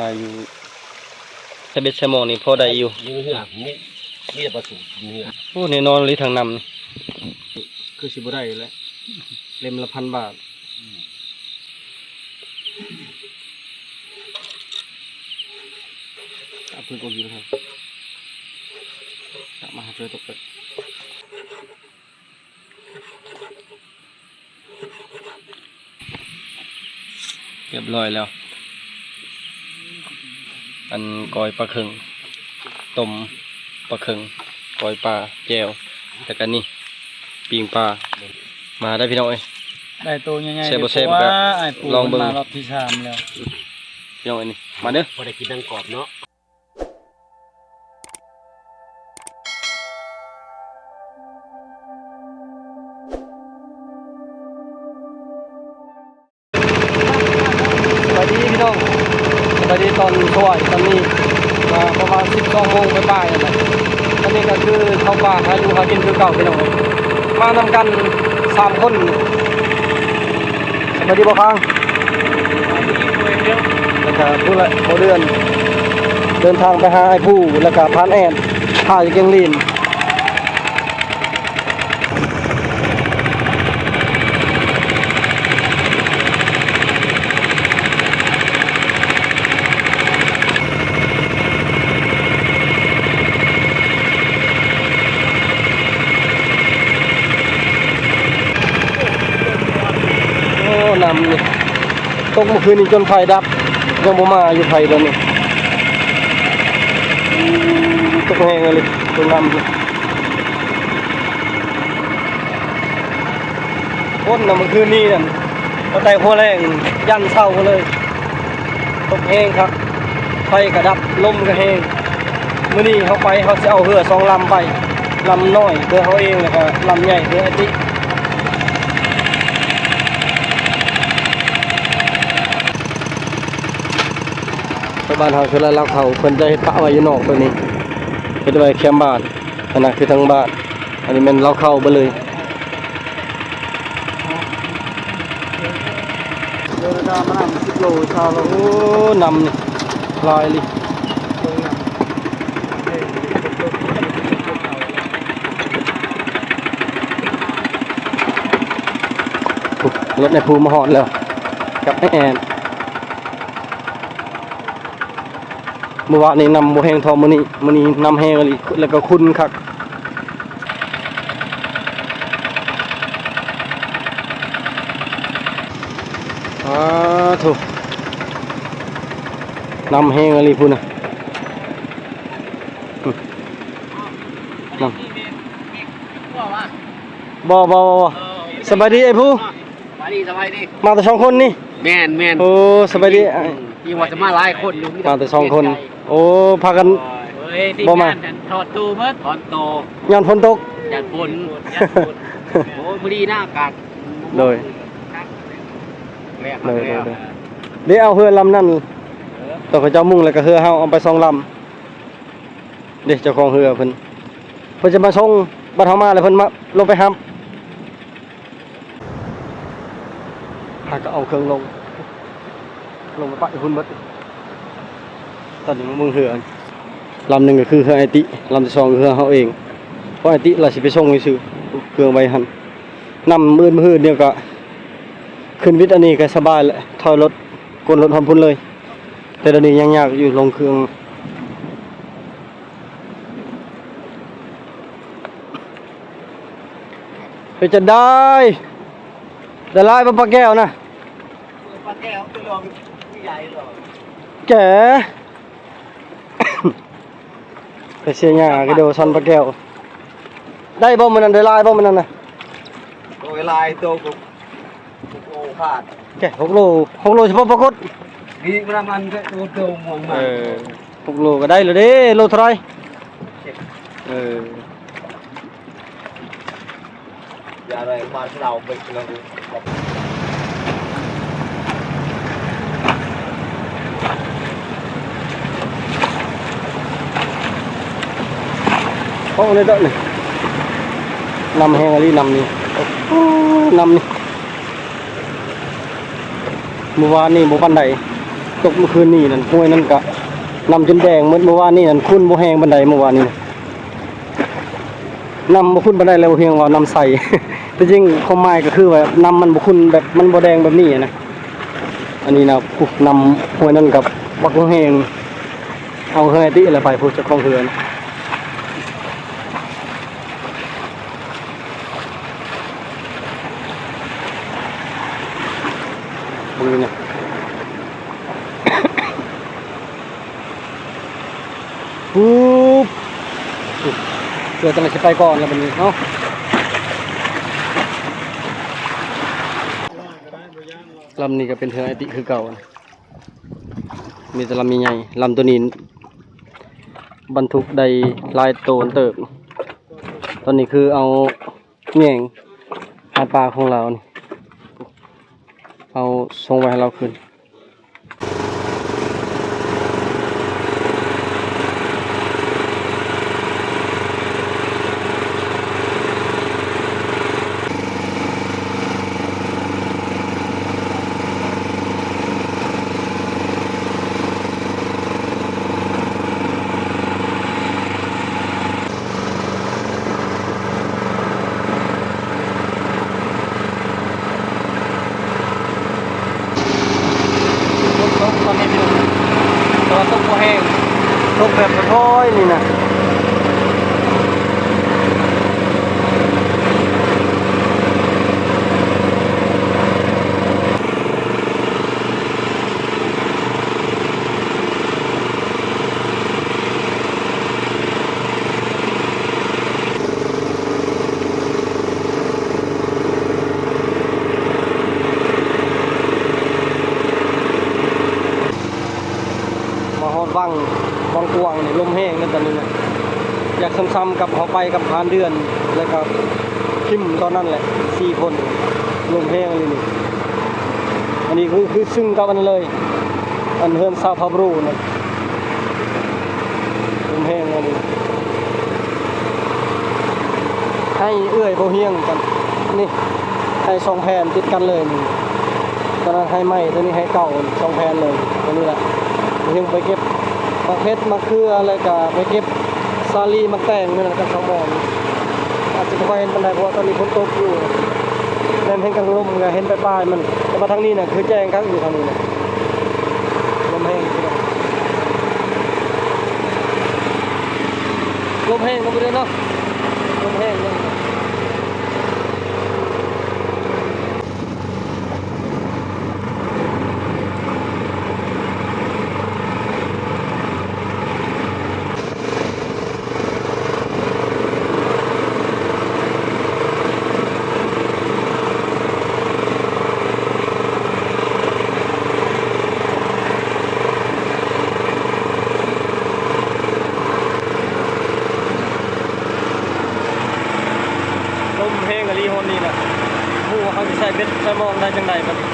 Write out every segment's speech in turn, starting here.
ອາ ຢູ່ຊະເບັດຊະໝອງນີ້ພໍໄດ້ຢູ່ ຢູ່ເຮືອ ມີ ມີແຕ່ປາສູບເຮືອ. ໂອ້ ແນ່ນອນອີ່ຫຼີທາງນ້ຳນີ້ ຄືຊິບໍ່ໄດ້ແຫຼະ ເຫຼັ້ມລະພັນບາດ. ອືມ ເອົາເພິ່ນກໍກິນເຮົາ ກະມາຫາເຈີຕົກເປັດ. ຮຽບຮ້ອຍແລ້ວ ອັນກ້ອຍປາເຄິງ ຕົ້ມປາເຄິງ ກ້ອຍປາ ແຈ່ວ ແລ້ວກະນີ້ ປີ້ງປາ. ມາເດີພີ່ນ້ອງເອີຍ ໄດ້ໂຕໃຫຍ່ໆ ແຊບບໍ່ແຊບ ເດີ ກະ ເພາະວ່າອ້າຍປູ ລອງເບິ່ງ ເພິ່ນມາຮອບທີສາມແລ້ວ ພີ່ນ້ອງເອີຍ ນີ້ ມາເດີ ພໍໄດ້ກິນທັງກອບເນາະ. ສະບາຍດີພີ່ນ້ອງ ສະບາຍດີຕອນສວາຍ ຕອນນີ້ ອ່າ ປະມານສິບສອງໂມງປາຍໆ ນັ້ນແຫຼະ. ຕອນນີ້ກະຄືເຂົ້າປ່າຫາຢູ່ຫາກິນຄືເກົ່າພີ່ນ້ອງເອີຍ ມານຳກັນສາມຄົນ. ສະບາຍດີບ່າວຄາງ ແລ້ວກະຜູ້ລະ ບໍ່ເດືອນ ເດີນທາງໄປຫາອ້າຍພູ ແລ້ວກະຜ່ານແອດ ຖ້າຢູ່ກຽງລີນ. ໂອ້ ນ້ຳນີ້ຕົກມື້ຄືນນີ້ຈົນໄຟດັບ ຍັງບໍ່ມາຢູ່ ໄຟດຽວນີ້ ຕົກແຮງອີ່ຫຼີ ຕົກນ້ຳ. ຝົນນະ ມື້ຄືນນີ້ນັ້ນ ຕັ້ງແຕ່ຫົວແລງຢັນເຊົ້າພຸ້ນເລີຍ ຕົກແຮງຄັກ ໄຟກະດັບ ລົມກະແຮງ. ມື້ນີ້ເຮົາໄປ ເຮົາຊິເອົາເຮືອສອງລຳໄປ ລຳນ້ອຍເພື່ອເຮົາເອງ ແລ້ວກະລຳໃຫຍ່ເພື່ອອ້າຍຕິ. ຊາວບ້ານເຮົາ ສ່ວນຫຼາຍລາວເຂົາ ເພິ່ນຈະເຮັດປະໄວ້ຢູ່ນອກໂຕນີ້ ເຮັດໄວ້ແຄມບ້ານ. ອັນນັ້ນຄືທາງບ້ານ ອັນນີ້ແມ່ນລາວເຂົາເບິດເລີຍ. ໂອ້ ນ້ຳນີ້ຫຼາຍອີ່ຫຼີ ລົດໃນພູມາຮອດແລ້ວ ກັບໄອ້ແອນ. ມື້ວານນີ້ນ້ຳບໍ່ແຮງທໍ່ມື້ນີ້ ມື້ນີ້ນ້ຳແຮງອີ່ຫຼີ ແລ້ວກໍຂຸ່ນຄັກ. ອາໂທ້ ນ້ຳແຮງອີ່ຫຼີພຸ້ນນະ. ອືມ ນ້ຳ ບໍ່ ບໍ່ ບໍ່ ບໍ່. ສະບາຍດີອ້າຍພູ. ສະບາຍດີ ສະບາຍດີ. ມາແຕ່ສອງຄົນນີ້? ແມ່ນໆ. ໂອ້ ສະບາຍດີ. ອືມ ຍັງວ່າຈະມາຫຼາຍຄົນຢູ່ ມາແຕ່ສອງຄົນ. ໂອ້ ພາກັນ ໂອ້ຍ ທີມງານນັ້ນຖອນໂຕເບິດ ຖອນໂຕ ຍ້ອນຝົນຕົກ ຢ້ານຝົນ ຢ້ານຝົນ. ໂອ້ຍ ມື້ນີ້ນະອາກາດ ໂດຍ ແລກ ໂດຍ ແລກ ໂດຍ ໂດຍ. ເດ້ ເອົາເຮືອລຳນັ້ນ ເອີ ຕອນເຂົາເຈົ້າມຸງ ແລ້ວກໍເຮືອເຮົາເອົາໄປສອງລຳ. ເດ້ ເຈົ້າຂອງເຮືອເພິ່ນ ເພິ່ນຈະມາສົ່ງ ບັດເຮົາມາແລ້ວເພິ່ນມາລົງໄປຮັບ. ຫາກໍເອົາເຄື່ອງລົງ ລົງໄປປະຢູ່ພຸ້ນເບິດ. ຕອນນີ້ມາເບິ່ງເຮືອ ລຳໜຶ່ງກໍຄືເຮືອອ້າຍຕິ ລຳທີສອງຄືເຮືອເຮົາເອງ ເພາະອ້າຍຕິລາວຊິໄປສົ່ງຊື່ໆ ເຄື່ອງໄວ້ຫັ້ນ. ນ້ຳມື້ອື່ນ ມື້ຮືດນີ້ກໍຂຶ້ນວິດ ອັນນີ້ກໍສະບາຍແຫຼະ ຖອຍລົດ ກົນລົດຮອດພຸ້ນເລີຍ. ແຕ່ດຽວນີ້ຍັງຍາກຢູ່ລົງເຄື່ອງ. ເປັນຈັ່ງໃດ? ໄດ້ຫຼາຍບໍ່ປາແກ້ວນະ? ປາແກ້ວຄືລອງໃຫຍ່ຫຼໍ່ ແກ່ ໄປເສຍຫຍ້າກະໂດຊັນປາແກ້ວ. ໄດ້ບໍ່ມື້ນັ້ນ? ໄດ້ຫຼາຍບໍ່ມື້ນັ້ນນະ? ໂອ້ຍ ຫຼາຍໂຕ. ໂອ້ ຂາດແກ່ ຫົກໂລ ຫົກໂລສະເພາະປາກົດ. ນີ້ມັນ ມັນໂຕ ໂຕມ່ວງມາ ເອີ ຫົກໂລກໍໄດ້ແລ້ວເດ້. ໂລເທົ່າໃດ? ເອີ ຢ່າໄດ້ມາເອົາໄປກິນແລ້ວ. ໂອ້ ນີ້ເດ ນ້ຳແຮງອີ່ຫຼີ ນ້ຳນີ້. ໂອ້ ນ້ຳນີ້ ມື້ວານນີ້ບໍ່ປານໃດ ຕົກມື້ຄືນນີ້ນັ້ນ ຫ້ວຍນັ້ນກະນ້ຳຈົນແດງໝົດ. ມື້ວານນີ້ນັ້ນຂຸ່ນບໍ່ແຮງປານໃດ ມື້ວານນີ້ນະ ນ້ຳບໍ່ຂຸ່ນປານໃດ ແລ້ວພຽງວ່ານ້ຳໃສ. ແຕ່ຈິງຄວາມໝາຍກໍຄືວ່ານ້ຳມັນບໍ່ຂຸ່ນ ແບບມັນບໍ່ແດງແບບນີ້ນະ. ອັນນີ້ນະ ໂອ້ ນ້ຳຫ້ວຍນັ້ນກໍບັກແຮງ ເອົາເຮືອຕິແລ້ວ ໄປຜູ້ເຈົ້າຂອງເຮືອນ ເບິ່ງນີ້ນະ ປຸບ ເຮືອຕົວນັ້ນຊິໄປກ່ອນແລ້ວບັດນີ້ເນາະ. ລຳນີ້ກໍເປັນເຮືອໄອຕິຄືເກົ່າ ມີແຕ່ລຳໃຫຍ່ໆ. ລຳຕົວນີ້ບັນທຸກໄດ້ຫຼາຍໂຕເຕີບ. ຕອນນີ້ຄືເອົາແຍງຫາປາຂອງລາວນີ້ ເອົາສົ່ງໄວ້ໃຫ້ລາວຄືນ. ຝົນຕົກຕອນນີ້ ແຕ່ວ່າຕົກບໍ່ແຮງ ຕົກແບບຄ່ອຍໆນີ້ນະ. ມາຮອດວັງ ວັງກວາງນີ້ ລົມແຮງເດ້ຕອນນີ້ນະ. ຢາກຊ່ຳໆກັບເຮົາໄປກັບຜ່ານເດືອນ ແລ້ວກໍ ຖິ້ມຕອນນັ້ນແຫຼະ ສີ່ຄົນ ລົມແຮງອີ່ຫຼີນີ້. ອັນນີ້ຄື ຄືຊຶ່ງກັບອັນນັ້ນເລີຍ ອັນເຮືອນຊາວພາບຣູນະ ລົມແຮງອີ່ຫຼີ. ໄຮ່ເອື້ອຍບໍ່ຮຽງກັນນີ້ ໄຮ່ສອງແຜ່ນຕິດກັນເລີຍນີ້. ຕອນນັ້ນໄຮ່ໃໝ່ ຕອນນີ້ໄຮ່ເກົ່າ ສອງແຜ່ນເລີຍ. ຕອນນີ້ລະ ຍັງໄປເກັບໝາກເຜັດ ໝາກເຂືອ ແລ້ວກະໄປເກັບ ສາລີ ໝາກແຕງ ແມ່ນກັບຊາວມອນ ອາດຈະບໍ່ຄ່ອຍເຫັນປານໃດ ເພາະວ່າຕອນນີ້ຝົນຕົກຢູ່ ແມ່ນເຫັນກັບລົມກໍເຫັນປາຍໆມັນ. ແຕ່ວ່າທາງນີ້ນະ ຄືແຈ້ງຄັກຢູ່ທາງນີ້ນະ ລົມແຮງ ລົມແຮງເນາະ ບໍ່ໄດ້ເນາະ ລົມແຮງເນາະ. ລົມແຮງອີ່ຫຼີຮອດນີ້ນະ ບໍ່ຮູ້ວ່າເຮົາຊິໃສ່ເບັດໃສ່ມອງໄດ້ຈັ່ງໃດບັດນີ້.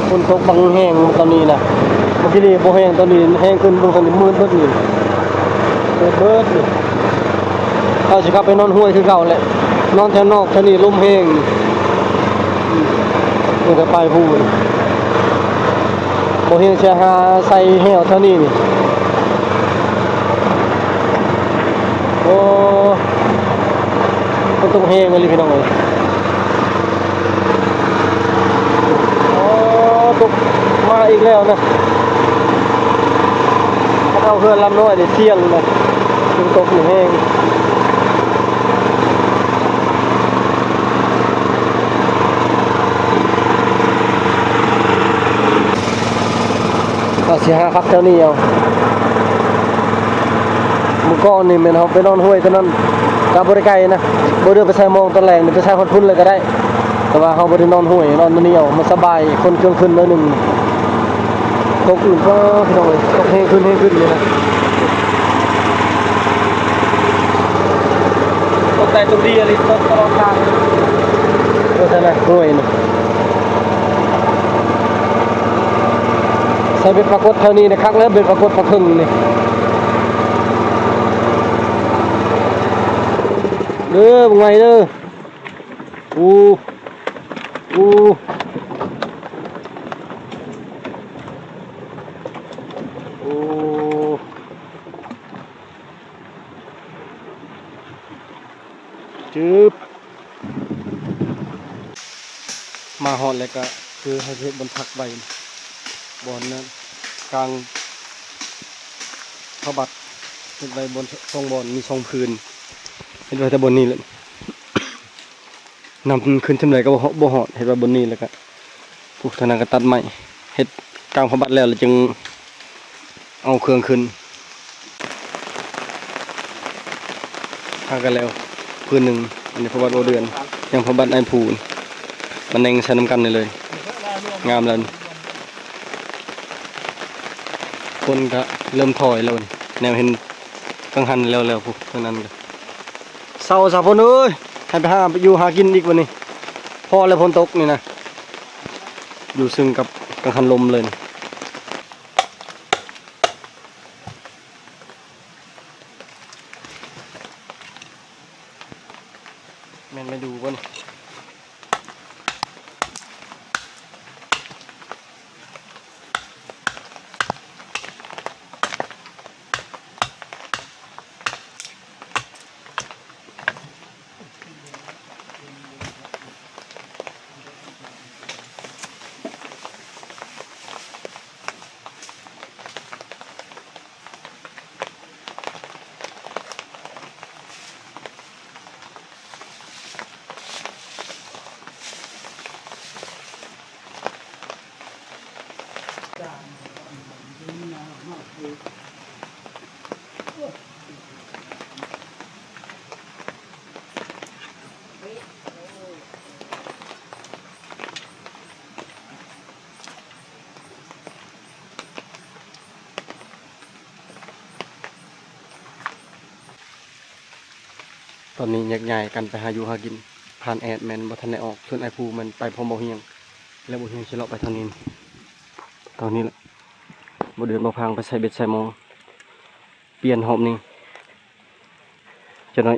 ຝົນຕົກບັງແຮງຕອນນີ້ນະ ເມື່ອກີ້ນີ້ບໍ່ແຮງ ຕອນນີ້ແຮງຂຶ້ນ ເບິ່ງຕອນນີ້ມືດເບິດນີ້ ມືດເບິດນີ້. ເຮົາຊິເຂົ້າໄປນອນຫ້ວຍຄືເກົ່າແຫຼະ ນອນແຖວນອກແຖວນີ້ລົມແຮງ ອືມ ເພິ່ນກໍໄປພຸ້ນ ບໍ່ເຫັນເສຍຫາໃສ່ແຫ້ວແຖວນີ້ນີ້. ໂອ້ ມັນຕົກແຮງອີ່ຫຼີພີ່ນ້ອງເອີຍ. ໂອ້ ຕົກມາອີກແລ້ວນະ ຄັນເອົາເຮືອນລຳນ້ອຍນີ້ສ່ຽງນະ ມັນຕົກແຮງ. ກໍຊິຫາພັກແຖວນີ້ເອົາ. ມື້ກ່ອນນີ້ແມ່ນເຮົາໄປນອນຫ້ວຍຕອນນັ້ນ ກໍບໍ່ໄດ້ໄກນະ ບໍ່ໄດ້ໄປໃສ່ມອງຕອນແລງນີ້ ໄປໃສ່ຮອດພຸ້ນເລີຍກໍໄດ້ ແຕ່ວ່າເຮົາບໍ່ໄດ້ນອນຫ້ວຍ ນອນຢູ່ນີ້ເອົາ ມັນສະບາຍ ຄົນເຄື່ອງຂຶ້ນໜ້ອຍໜຶ່ງ. ຕົກອີກ ເອີ ພີ່ນ້ອງເອີຍ ຕົກແຮງຂຶ້ນ ແຮງຂຶ້ນນີ້ນະ. ຕົວເດຍເລີຍ ຕົກຕະຫຼອດທາງ. ໂອ້ ນັ້ນນະ ໂອ້ຍ ນີ້ ໃສ່ເບັດປາກົດເທົ່ານີ້ນະ ຄັກແລ້ວ ເບັດປາກົດປາເຄິ່ງນີ້ ເດີ ບັກໃຫຍ່ເດີ. ໂອ້ ໂອ້ ໂອ້ ຈຶບ ມາຮອດແລ້ວກະຄືໃຫ້ເຮັດບ່ອນພັກໄວ້ ບ່ອນນັ້ນ ກາງພະບັດ ເຮັດໄວ້ບ່ອນ ສອງບ່ອນ ມີສອງຜືນ ເຮັດໄວ້ແຕ່ບ່ອນນີ້ແຫຼະ. ນຳຂຶ້ນເຖິງໃດກໍບໍ່ ບໍ່ຮອດ ເຮັດໄວ້ບ່ອນນີ້ ແລ້ວກະຜູ້ທາງນັ້ນກໍຕັດໄມ້ ເຮັດກາງພະບັດແລ້ວ ແລ້ວຈຶ່ງເອົາເຄື່ອງຂຶ້ນ. ຫາກໍແລ້ວຜືນໜຶ່ງ ອັນນີ້ພະບັດບໍ່ເດືອນ ຍັງພະບັດໄອ້ພູ ມັນແໜ່ງໃສ່ນຳກັນນີ້ເລີຍ ງາມແລ້ວນີ້. ຄົນກໍເລີ່ມຖອຍແລ້ວນີ້ ແນວເຫັນກັງຫັນແລ້ວໆ ພຸ້ນ ເທົ່ານັ້ນກໍ ເຊົາຊະ ພົ້ນເອີຍ ໃຫ້ໄປຫາຢູ່ຫາກິນອີກບັດນີ້ ພໍແລ້ວຝົນຕົກນີ້ນະ ຢູ່ເຊິ່ງກັບກັງຫັນລົມເລີຍນີ້. ແມ່ນໄມ້ດູ່ບໍ່ນີ້? ຕອນນີ້ແຍກຍ້າຍກັນໄປຫາຢູ່ຫາກິນ. ຜ່ານແອດແມ່ນບໍ່ທັນໄດ້ອອກ, ສ່ວນອ້າຍພູແມ່ນໄປພ້ອມບ່າວຮຽງ ແລະ ບ່າວຮຽງຊິເລາະໄປທາງນີ້. ຕອນນີ້ແຫຼະ ບ່າວເດືອນ ບ່າວພາງໄປໃສ່ເບັດໃສ່ມອງ ປ່ຽນຮອບນີ້. ຈັກໜ້ອຍ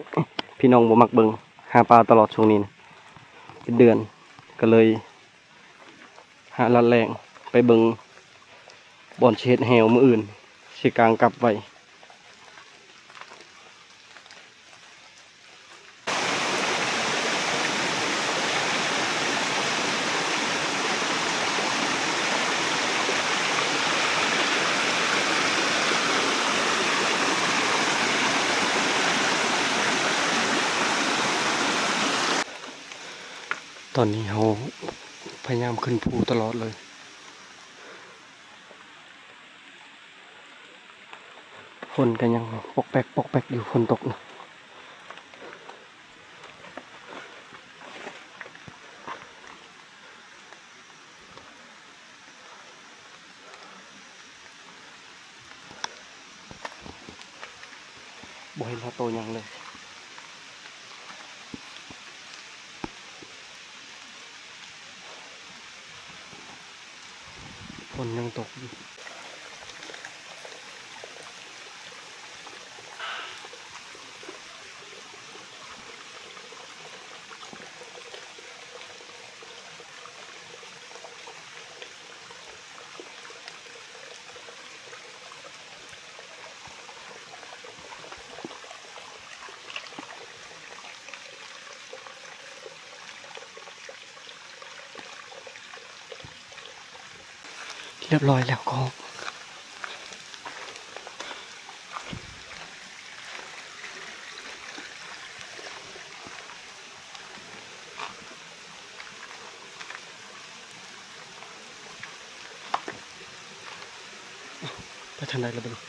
ພີ່ນ້ອງບໍ່ມັກເບິ່ງ ຫາປາຕະຫຼອດຊ່ວງນີ້ນະ ເປັນເດືອນ ກໍເລີຍ ຫາລັດແລ່ງໄປເບິ່ງບ່ອນຊິເຮັດແຮ້ວ ມື້ອື່ນຊິກາງກັບໄວ້. ຕອນນີ້ເຮົາພະຍາຍາມຂຶ້ນພູຕະຫຼອດເລີຍ. ຝົນກໍຍັງປອກແປກປອກແປກຢູ່ ຝົນຕົກນະ. ບໍ່ເຫັນຮອດໂຕຫຍັງເລີຍ. ຝົນຍັງຕົກຢູ່. ຮຽບຮ້ອຍແລ້ວກໍ ໄປທາງໃດລະບັດນີ້?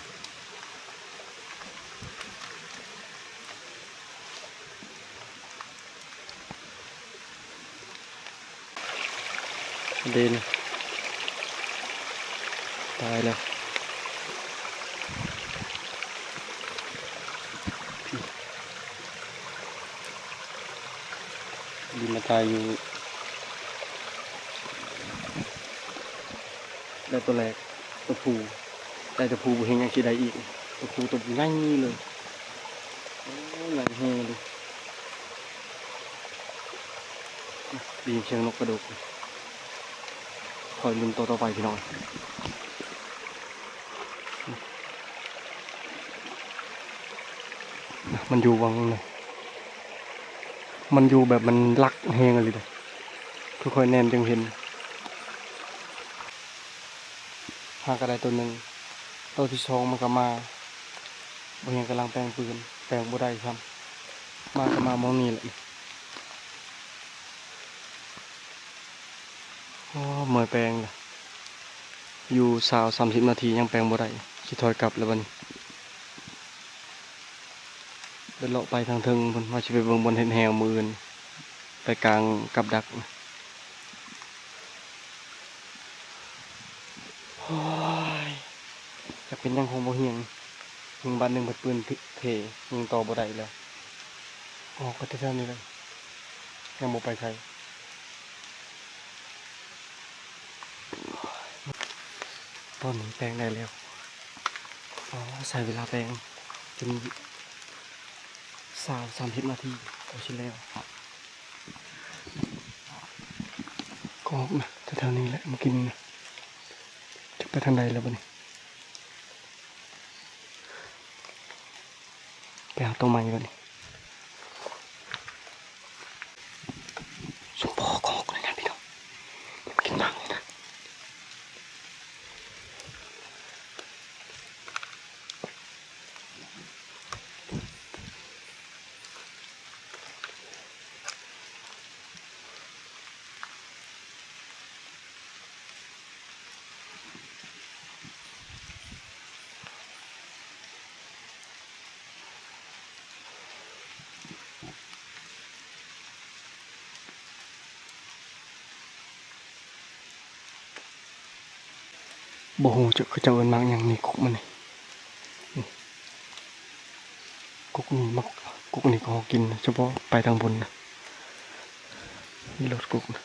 ເດນ ຕາຍແລ້ວ. ໄດ້ຢູ່ ໄດ້ຕົວແລກ ຕົວຜູ້ ໄດ້ຕົວຜູ້ ບໍ່ເຫັນຫຍັງຊິໄດ້ອີກ ຕົວຜູ້ຕົວໃຫຍ່ເລີຍ ໂອ້ ໃຫຍ່ແຮງເລີຍ ໄດ້ຍິນສຽງນົກກະໂດກ ຄອຍລຸ້ນໂຕຕໍ່ໄປພີ່ນ້ອງ. ມັນຢູ່ຫວ່າງ ມັນຢູ່ແບບມັນລັກແຮງອີ່ຫຼີເດ້ ຄືຂ້ອຍແນມຈຶ່ງເຫັນ ຫາກະໄດ້ໂຕໜຶ່ງ ໂຕທີສອງມັນກະມາ ບໍ່ເຫັນກຳລັງແປງປືນ ແປງບໍ່ໄດ້ຊ້ຳ ມາກະມາໝ່ອງນີ້ແຫຼະ. ໂອ້ ເມື່ອຍແປງລະ ຢູ່ຊາວສາມສິບນາທີຍັງແປງບໍ່ໄດ້ ຊິຖອຍກັບແລ້ວບັດນີ້ ໄປເລາະໄປທາງເທິງພຸ້ນ ວ່າຊິໄປເບິ່ງບ່ອນເຮັດແຮ່ວມື້ອື່ນ ໄປກາງກັບດັກ. ໂອ້ຍ ຈັກເປັນຫຍັງຂອງບໍ່ຮຽງ ຍິງບາດໜຶ່ງພັດປືນເພ ຍິງຕໍ່ບໍ່ໄດ້ແລ້ວ ອອກໄປແຖວໆນີ້ແຫຼະ ຍັງບໍ່ໄປໃສ. ຕອນນີ້ແປງໄດ້ແລ້ວ ອໍ ໃຊ້ເວລາແປງເປັນຊາວສາມສິບນາທີ ກໍຊິແລ້ວ. ກອກນະ ແຖວໆນີ້ແຫຼະ ເມື່ອກີ້ນີ້ນະ ຈັກໄປທາງໃດແລ້ວບັດນີ້ ໄປຫາໂຕໃໝ່ບັດນີ້. ສົມພໍກອກເລີຍນະພີ່ນ້ອງ ກິນໝາກນີ້ນະ. ບໍ່ຮູ້ເຂົາເຈົ້າເອີ້ນໝາກຫຍັງນີ້ ກົກມັນນີ້ ນີ້ ກົກນີ້ໝາກ ກົກນີ້ກໍກິນ ສະເພາະໄປທາງພຸ້ນນະ ມີລົດກົກນະ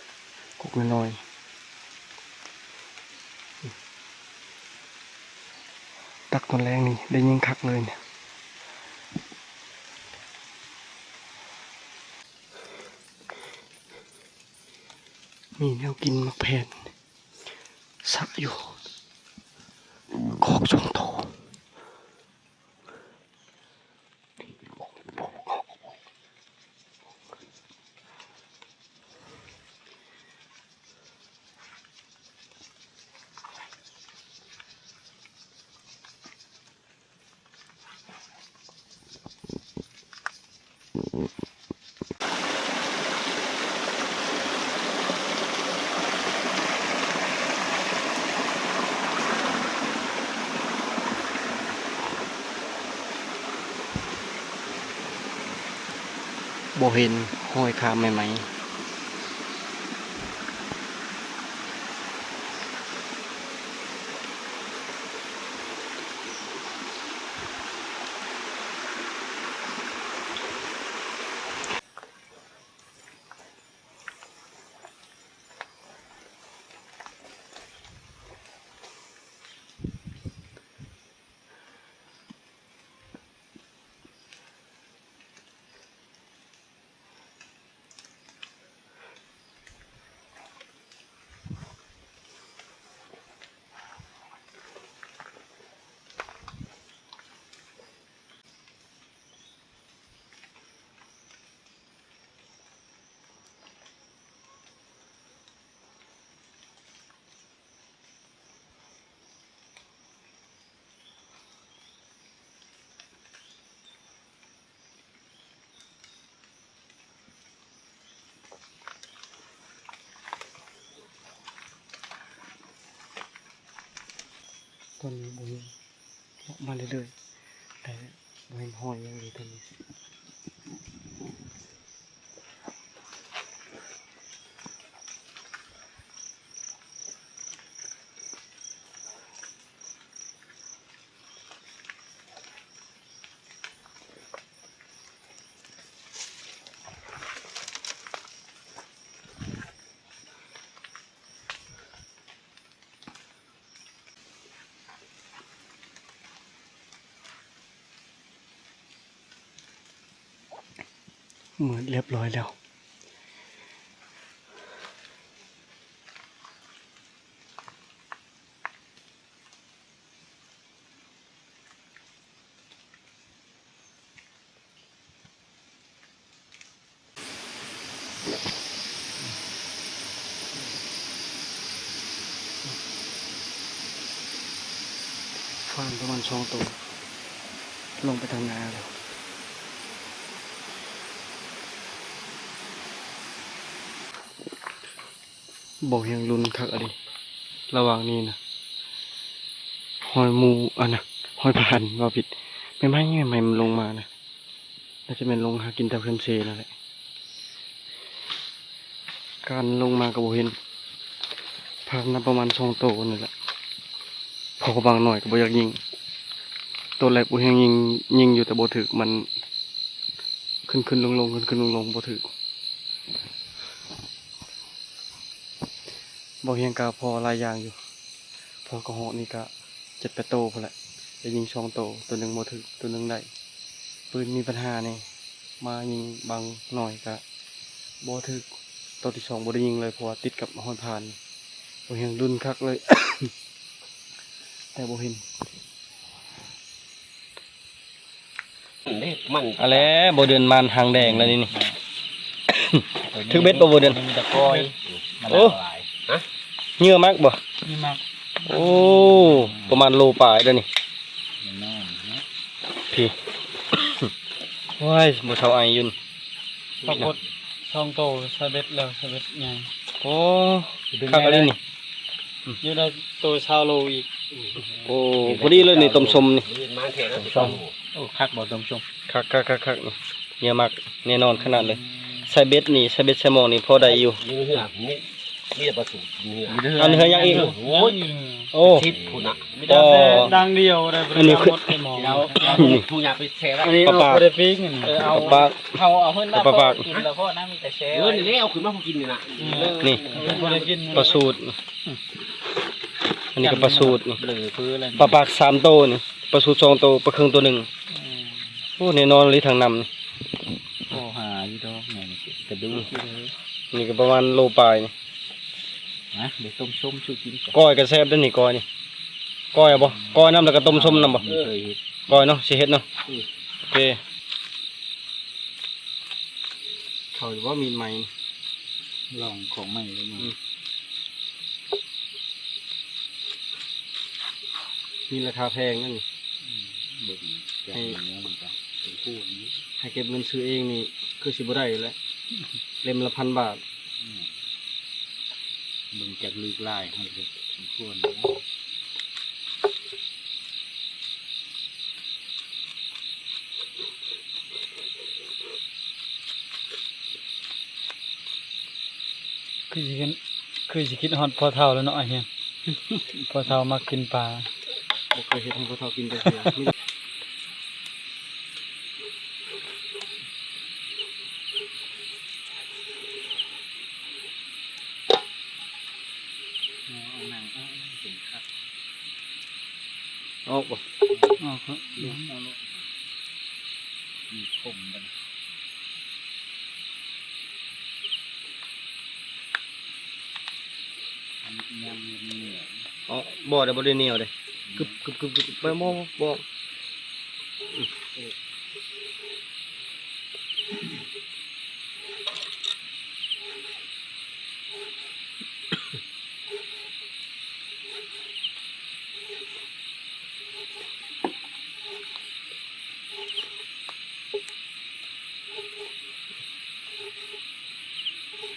ກົກນ້ອຍໆ ຕັກຕອນແລງນີ້ໄດ້ຍິງຄັກເລີຍ. ມີແນວກິນໝາກແຜ່ນ ສະຢູ່ ກອກສອງໂຕ. ບໍ່ເຫັນ ຫ້ອຍຄາມໃໝ່ໆ. ຕອນນີ້ບໍ່ມີ ເລາະມາເລື້ອຍໆ ແຕ່ບໍ່ເຫັນຮອຍຫຍັງເລີຍຕອນນີ້. ເ ມືດລຽບລ້ອຍແລ້ວ. ຄວານປະມານສອງໂຕ ລົງໄປທາງນາແລ້ວ. ບໍ່ ຍັງລຸ້ນຄັກອີ່ຫຼີ ລະຫວ່າງນີ້ນະ ຮອຍໝູ ອັນນະ ຮອຍຜ່ານ ເວົ້າຜິດ ໃໝ່ໆ ໃໝ່ໆ ມັນລົງມານະ ໜ້າຈະແມ່ນລົງຫາກິນແຖວແຄມເຊນັ້ນແຫຼະ. ການລົງມາກໍບໍ່ເຫັນ ຜ່ານນຳປະມານສອງໂຕນີ້ແຫຼະ ພໍບາງໜ້ອຍກໍບໍ່ຢາກຍິງ. ໂຕແລກບໍ່ແຮງຍິງ ຍິງຢູ່ແຕ່ບໍ່ຖືກ ມັນຂຶ້ນໆລົງໆ ຂຶ້ນໆລົງໆ ບໍ່ຖືກ. ບໍ່ຮຽງກະພໍຫຼາຍຢ່າງຢູ່ ພໍກະຮອກນີ້ກະເຈັດແປດໂຕພຸ້ນແຫຼະ ໄດ້ຍິງສອງໂຕ ໂຕໜຶ່ງບໍ່ຖືກ ໂຕໜຶ່ງໄດ້. ປືນມີບັນຫາແດ່ ມາຍິງບາງໜ້ອຍກະບໍ່ຖືກ ໂຕທີສອງບໍ່ໄດ້ຍິງເລີຍ ເພາະວ່າຕິດກັບຮອຍຜ່ານ. ບໍ່ຮຽງລຸ້ນຄັກເລີຍ ແຕ່ບໍ່ເຫັນ. ເດ້ ມັນ ເອົາແຫຼະ ບໍ່ເດືອນມານຫາງແດງແລ້ວນີ້ ຖືກເບັດບໍ່ ບໍ່ເດືອນ? ມີແຕ່ກ້ອຍ ໂອ້ ມັນຫຼາຍ ຮະ ເຫຍື່ອມັກບໍ່? ເຫຍື່ອມັກ ໂອ້ ປະມານໂລປາຍເດ້ນີ້ ແນ່ນອນເນາະ ພີ້ ໂອ້ຍ ບໍ່ເຊົາໄອຢູ່ນີ້ ປາກົດສອງໂຕ ໃສ່ເບັດແລ້ວ ໃສ່ເບັດໃຫຍ່ ໂອ້ ຄັກອີ່ຫຼີນີ້. ຢູ່ໄດ້ໂຕຊາວໂລອີກ ໂອ້ ພໍດີເລີຍນີ້ ຕົ້ມສົ້ມນີ້ ໂອ້ ຄັກບໍ່ ຕົ້ມສົ້ມ ຄັກໆໆໆ ນີ້ ເຫຍື່ອມັກແນ່ນອນຂະໜາດເລີຍ. ໃສ່ເບັດນີ້ ໃສ່ເບັດໃສ່ໝອງນີ້ພໍໄດ້ຢູ່ ຢູ່ເຮືອ ມີ ມີແຕ່ປາສູດເຮືອ ອັນເຮືອຍັງອີກ ໂອ້ຍ ໂອ້ ສິບພຸ້ນນະ ມີແຕ່ດັ່ງດຽວໄດ້ ອັນນີ້ຄື ທຸງຍາໄປແຊ່ໄວ້ ອັນນີ້ເອົາ ບໍ່ໄດ້ປີ້ງ ເອີ ເອົາ ປາປາກ ເຮົາເອົາເພິ່ນມາ ປາປາກ ກິນແລ້ວພໍນະ ມີແຕ່ແຊ່ ເອີ ນີ້ແຫຼະ ເອົາຂຶ້ນມາຜູ້ກິນນີ້ນະ ນີ້ ບໍ່ໄດ້ກິນ ປາສູດ ອັນນີ້ກໍປາສູດນີ້ ເບລົເລີຍ ປາປາກສາມໂຕນີ້ ປາສູດສອງໂຕ ປາເຄິງໂຕໜຶ່ງ. ອືມ ໂອ້ ແນ່ນອນອີ່ຫຼີທາງນ້ຳນີ້ ໂອ້ ຫາຢູ່ດອກ ນີ້ກະດູກຢູ່ເດີ ນີ້ກະປະມານໂລປາຍນີ້ ນະ ໄດ້ຕົ້ມສົ້ມສູ່ກິນ ກ້ອຍກະແຊບເດ້ນີ້ ກ້ອຍນີ້ ກ້ອຍເອົາບໍ່? ກ້ອຍນຳແລ້ວກະຕົ້ມສົ້ມນຳບໍ່? ເຄີຍເຮັດ ກ້ອຍເນາະ ຊິເຮັດເນາະ ອືມ ໂອເຄ. ເຂົາວ່າມີດໃໝ່ ລອງຂອງໃໝ່ເລີຍ ອືມ ມີລາຄາແພງນັ້ນ ອືມ ເບິ່ງ ໃຫ້ ໃຫ້ເກັບເງິນຊື້ເອງນີ້ ຄືຊິບໍ່ໄດ້ແຫຼະ ເຫຼັ້ມລະພັນບາດ ອືມ ເບິ່ງຈັກລຶກຫຼາຍ ໃຫ້ເຮັດສົມຄວນ ຄືຊິຄິດ ຄືຊິຄິດຮອດພໍ່ເຖົ້າແລ້ວເນາະ ອ້າຍຮຽງ ພໍ່ເຖົ້າມັກກິນປາ ບໍ່ເຄີຍເຮັດໃຫ້ພໍ່ເຖົ້າກິນຈັກເທື່ອ. ເອົາໜັງອອກ ເປັນຄັກ ອອກບໍ່? ອອກເນາະ ເອົາໂລດ ມີຄົມບັດນີ້ ຍຳເໜືອ ເອົາ ບໍ່ໄດ້ ບໍ່ໄດ້ໜຽວເດ້ ອືມ ກຶບໆໆໆ ບໍ່ ບໍ່ ບໍ່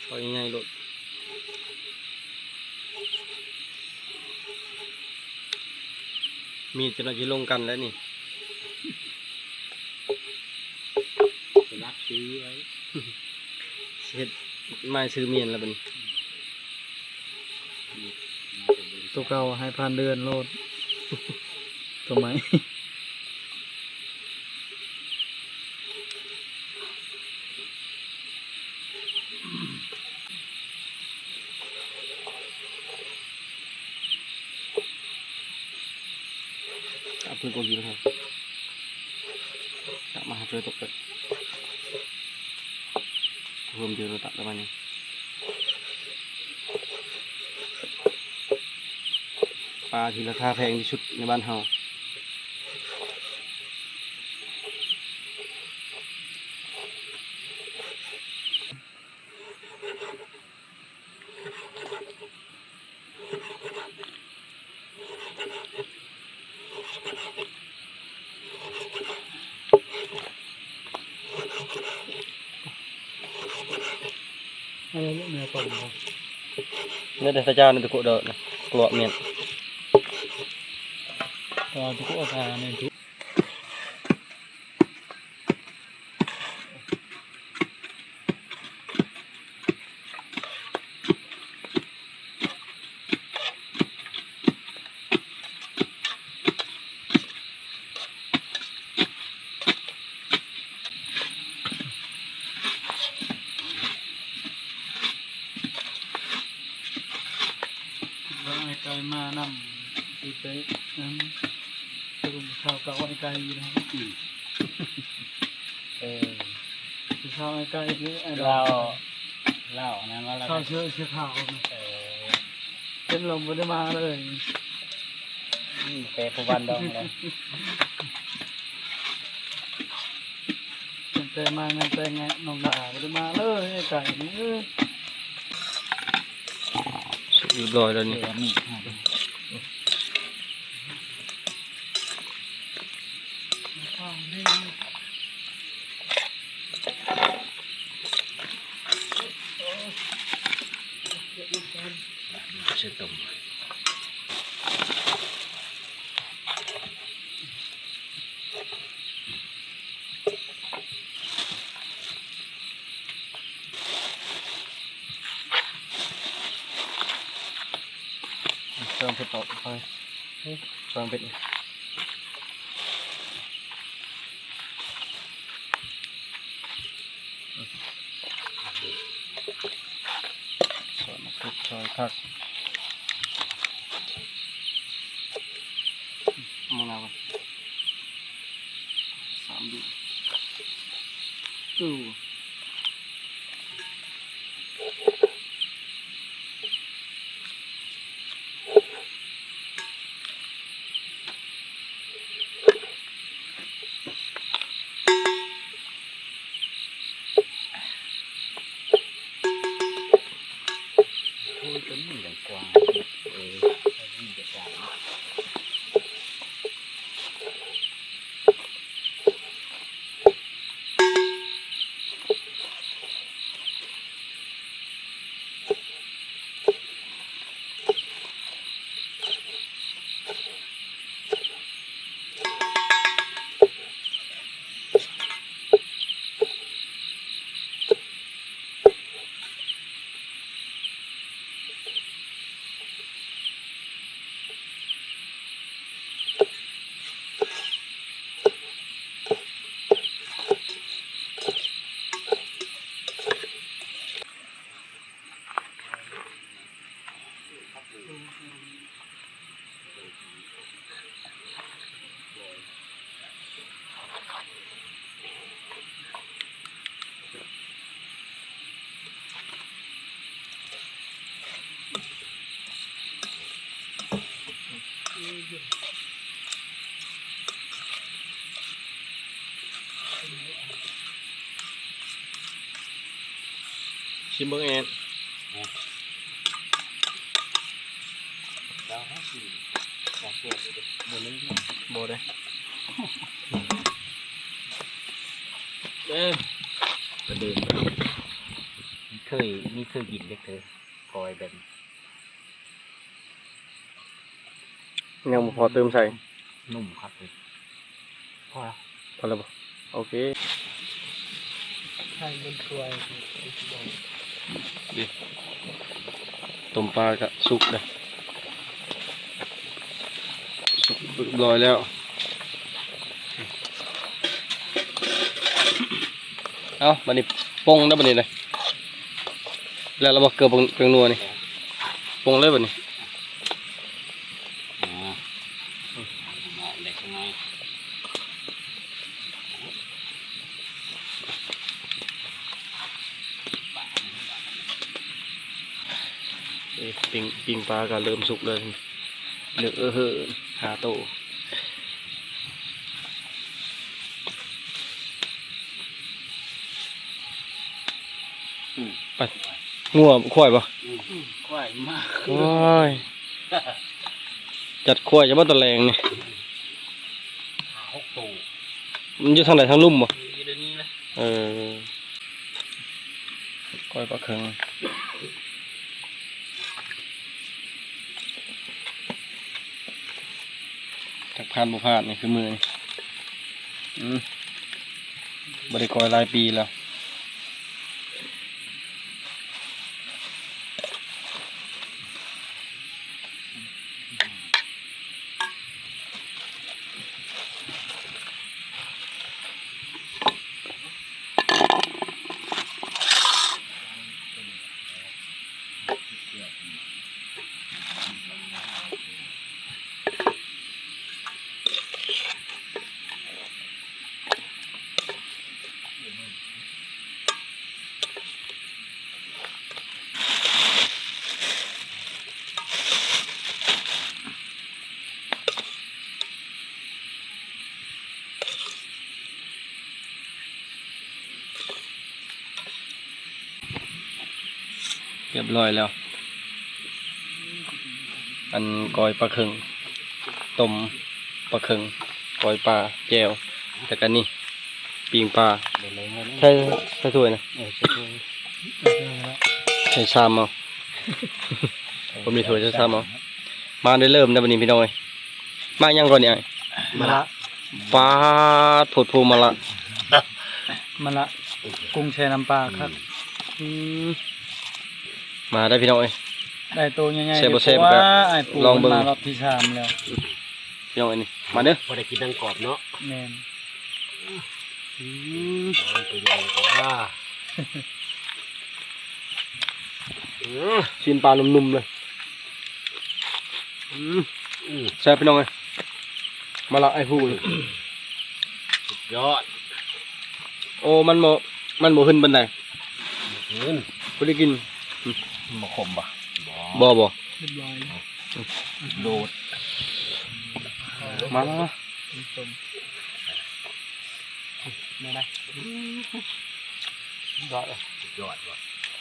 ຊອຍໃຫຍ່ໂລດ ມີດຈະໜ້ອຍຊິລົງກັນແລ້ວນີ້ ສະຫຼັກຊື່ໄວ້ ເຮັດໝາຍຊື່ໝຽນແລ້ວບັດນີ້ ໂຕເກົ່າໃຫ້ຜ່ານເດືອນໂລດ ໂຕໃໝ່ ເອົາເພິ່ນກໍຢູ່ແລ້ວ ມາຫາເຈີຕົກເປັດ. ລວມຢູ່ລະດັບປະມານນີ້ ປາທີ່ລາຄາແພງທີ່ສຸດໃນບ້ານເຮົາ. ເອົາແມ່ຕົ້ມເນາະ ເດີ ຕາຈານ ຕຸກະເດີ ກະຫຼວກເມັດ ຕາຕຸກະ ຕານີ້. ວ່າໄອ້ໄກ່ມານຳ ຊິໄປນັ້ນ ລະລຸງເຂົາກໍເອົາໄອ້ໄກ່ຢູ່ນະ ອືມ ເອີ ຊິເອົາໄອ້ໄກ່ເດ້ ໄອ້ດອກ ລາວ ລາວອັນນັ້ນວ່າລາວ ເຂົາເສື້ອ ເສື້ອຂາວນະ ເອີ ເຫັນລະບໍ່ໄດ້ມາເລີຍ ອືມ ແປຜູ້ບ້ານດອງແລ້ວ. ຕັ້ງແຕ່ມາງານແຕ່ງນ້ອງດາບໍ່ໄດ້ມາເລີຍ ໄອ້ໄກ່ນີ້ເອີຍ. ຮຽບຮ້ອຍແລ້ວນີ້ ເອົາໃສ່ຕົ້ມ. ເພີ່ມເຜັດຕໍ່ໄປ ເພີ່ມເຜັດ. ຊອຍໝາກເຜັດ ຊອຍຜັກ ມະນາວ ສາມດູ ເອີ. ໂອ້ຍ ຕົວນີ້ມັນກວ້າງ ເອີ ມັນຈະກວ້າງ. ຊິມເບິ່ງເອງ ບໍ່ເດ້ ເອີ ປະເດີມ ມີເຄີຍ ມີເຄີຍກິນຈັກເທື່ອ ກ້ອຍແບບ ຍັງບໍ່ພໍຕື່ມໃສ່ ໜຸ່ມຄັກເລີຍ ພໍແລ້ວ ພໍແລ້ວບໍ່? ໂອເຄ ໃຫ້ມັນຊ່ວຍ ນີ້ ຕົ້ມປາກະສຸກເດ້ ສຸກຮຽບຮ້ອຍແລ້ວ. ເອົາ ບາດນີ້ປົງແລ້ວ ບາດນີ້ເດ້ ແລ້ວລະບໍ່ ເກືອ ແປ້ງນົວນີ້ ປົງເລີຍບາດນີ້ ອືມ ເລັກນ້ອຍ. ປີ້ງປາກໍເລີ່ມສຸກແລ້ວ ເຫຼືອເອີເຮີຫ້າໂຕ. ອືມ ໄປ ງົວ ຄວາຍບໍ່? ອືມ ຄວາຍມາ. ໂອ້ຍ ຈັດຄວາຍຈະບໍ່ຕະແລງນີ້ ຫ້າຫົກໂຕ. ມັນຢູ່ທາງໃດ? ທາງລຸ່ມບໍ່? ຢູ່ໃນນີ້ນະ. ເອີ ກ້ອຍປາເຄິ່ງ ຈັກຜ່ານບໍ່ຜ່ານນີ້ຄືມື້ນີ້. ອືມ ບໍ່ໄດ້ກ້ອຍຫຼາຍປີແລ້ວ. ຮຽບຮ້ອຍແລ້ວ ອັນກ້ອຍປາເຄິ່ງ ຕົ້ມປາເຄິ່ງ ກ້ອຍປາ ແຈ່ວ ແລ້ວກະນີ້ ປີ້ງປາ. ໃສ່ ໃສ່ຖ້ວຍນະ. ເອີ ໃສ່ຖ້ວຍ ໃສ່ຊາມເອົາ ບໍ່ມີຖ້ວຍໃສ່ຊາມເອົາ. ມາໄດ້ເລີ່ມແລ້ວບັດນີ້ພີ່ນ້ອງເອີຍ. ໝາກຫຍັງກ່ອນນີ້ອ້າຍ? ມະລະ. ປາດ ໂພດໂພ ມະລະ ມະລະ ກຸ້ງແຊ່ນ້ຳປາຄັກ. ອືມ ມາໄດ້ພີ່ນ້ອງເອີຍ ໄດ້ໂຕໃຫຍ່ໆ. ແຊບບໍ່ແຊບກໍລອງເບິ່ງ ມາລອບທີສາມແລ້ວ ພີ່ນ້ອງເອີຍ. ນີ້ມາເດີ ພໍໄດ້ກິນທັງກອບເນາະ. ແມ່ນ. ອືມ ໂຕໃຫຍ່ກວ່າ ອືມ ຊີ້ນປານຸ່ມໆເລີຍ. ອືມ ອືມ ແຊບພີ່ນ້ອງເອີຍ ມະລະໄອ້ຜູ້ນີ້ ສຸດຍອດ. ໂອ້ ມັນບໍ່ ມັນບໍ່ຫຶນປານໃດ ບໍ່ຫຶນ ບໍ່ໄດ້ກິນ. ອືມ ມັນບໍ່ຂົມບໍ່? ບໍ່ ບໍ່ ບໍ່ ຮຽບຮ້ອຍ ໂດດ ມາ ມາ ມາ. ນີ້ນະ ຍອດເລີຍ ຍອດວ່ະ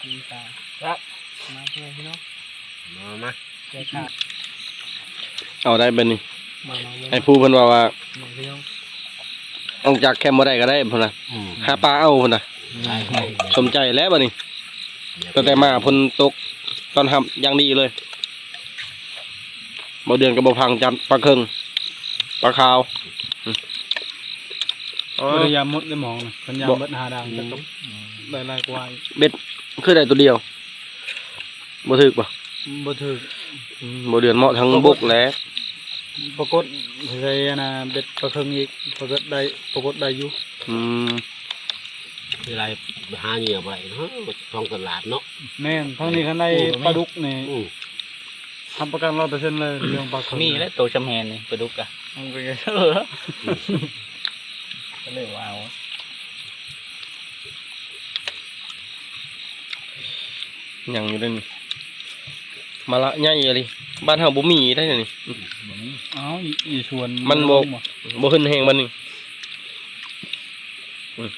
ມີຕາ ຄັບ ມາເພື່ອນພີ່ນ້ອງ ມາ ມາ ເຈົ້າຂ້າ ເອົາໄດ້ບັດນີ້. ມາ ມາ ມາ ໄອ້ຜູ້ເພິ່ນເວົ້າວ່າ ມາ ພີ່ນ້ອງ ອອກຈາກແຄມບໍ່ໄດ້ກໍໄດ້ພຸ້ນນະ. ອືມ ຫາປາເອົາພຸ້ນນະ. ໄດ້ ໄດ້ ສົມໃຈແລ້ວບັດນີ້ ຕັ້ງແຕ່ມາ ຝົນຕົກຕ້ອນຮັບຢ່າງດີເລີຍ. ບໍ່ເດືອນກັບບໍ່ພັງຈັດປາເຄິ່ງ ປາຂາວ. ອືມ ບໍ່ໄດ້ຍາມໝົດເດ້ໝອງນະ ຄັນຍາມເບິດຫ້າດ່າງ ອືມ ຈະຕົກໄດ້ຫຼາຍກວ່າອີກ. ເບັດຄືໄດ້ຕົວດຽວ ບໍ່ຖືກບໍ່? ບໍ່ຖືກ. ອືມ ບໍ່ເດືອນເໝາະທັງບົກແຫຼະ ປາກົດໃສ່ອັນນ່າ ເບັດປາເຄິ່ງອີກ ປາກົດໄດ້ ປາກົດໄດ້ຢູ່. ອືມ ເວລາໄປຫາເຫຍື່ອບໍ່ໄດ້ເນາະ ທ້ອງຕະຫຼາດເນາະ. ແມ່ນ ທາງນີ້ຄັນໄດ້ ໂອ້ ປາດຸກນີ້ ອືມ ຮັບປະກັນຮ້ອຍເປີເຊັນເລີຍ ເລື່ອງປາເຄິ່ງ. ມີແລ້ວໂຕຊ່ຳແຮນນີ້ ປາດຸກກະ ມັນກໍເລີຍວ່າເອົາ ຍັງຢູ່ເດ້ນີ້ ມະລະໃຫຍ່ອີ່ຫຼີ ບ້ານເຮົາບໍ່ມີໄດ໋ນີ້. ອືມ ອ້າວ ຢູ່ ຢູ່ສວນ ມັນບໍ່ ບໍ່ຫຶນແຮງບັດນີ້. ອືມ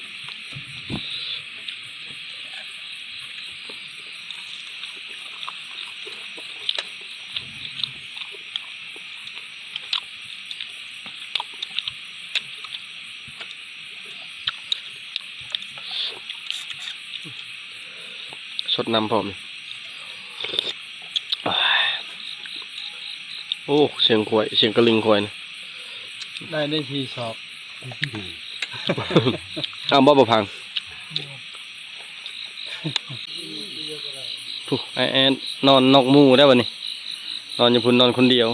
ຊົດນ້ຳພ້ອມ. ໂອ້ ສຽງຄວາຍ ສຽງກະລິງຄວາຍນະ. ໄດ້ ໄດ້ທີ່ຊອກ. ອ້າວ ບໍ່ ບໍ່ພັງ. ຜູ້ ອ້າຍແອດນອນນອກໝູ່ແລ້ວບັດນີ້ ນອນຢູ່ພຸ້ນ ນອນຄົນດຽວ.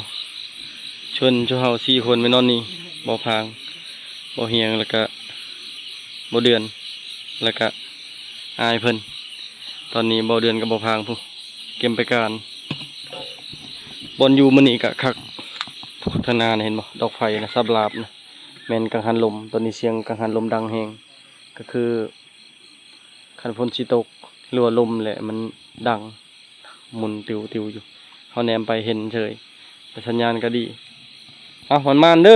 ເຊີນຊຸມເຮົາສີ່ຄົນໄປນອນນີ້ ບໍ່ພາງ ບໍ່ຮຽງ ແລ້ວກະບໍ່ເດືອນ ແລ້ວກະອ້າຍເພິ່ນ. ຕອນນີ້ບໍ່ເດືອນກັບບໍ່ພາງຜູ້ ກຽມໄປການ. ບ່ອນຢູ່ມື້ນີ້ກະຄັກ ທາງໜ້ານະ ເຫັນບໍ່ ດອກໄຟນະ ສັບລາບນະ ແມ່ນກັງຫັນລົມ. ຕອນນີ້ສຽງກັງຫັນລົມດັງແຮງ ກະຄືຄັນຝົນຊິຕົກ ຫຼືວ່າລົມແຫຼະ ມັນດັງ ໝຸນຕິວໆຢູ່. ເຮົາແນມໄປເຫັນເສີຍ ແຕ່ສັນຍານກໍດີ. ເອົາ ໝານໆເດີ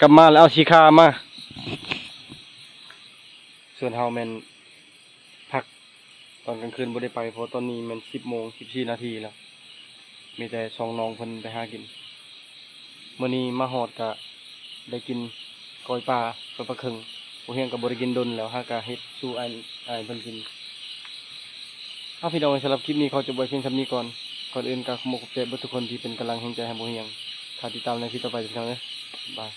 ກັບມາແລ້ວເອົາສີຂາມາ. ສ່ວນເຮົາແມ່ນພັກຕອນກາງຄືນບໍ່ໄດ້ໄປ ເພາະຕອນນີ້ແມ່ນສິບໂມງສິບສີ່ນາທີແລ້ວ ມີແຕ່ສອງນ້ອງເພິ່ນໄປຫາກິນ. ມື້ນີ້ມາຮອດກະໄດ້ກິນກ້ອຍປາ ກ້ອຍປາເຄິ່ງ. ບໍ່ຮຽງກໍບໍ່ໄດ້ກິນດົນແລ້ວ ຫາກະເຮັດສູ່ອ້າຍ ອ້າຍເພິ່ນກິນ. ເອົາ ພີ່ນ້ອງເອີຍ ສຳລັບຄລິບນີ້ຂໍຈົບໄວ້ພຽງສ່ຳນີ້ກ່ອນ. ກ່ອນອື່ນກໍຂໍຂອບໃຈເບິດທຸກຄົນທີ່ເປັນກຳລັງແຮງໃຈໃຫ້ບໍ່ຮຽງ. ຖ້າຕິດຕາມໃນຄລິບຕໍ່ໄປ ພີ່ນ້ອງເອີຍ. ບາຍ.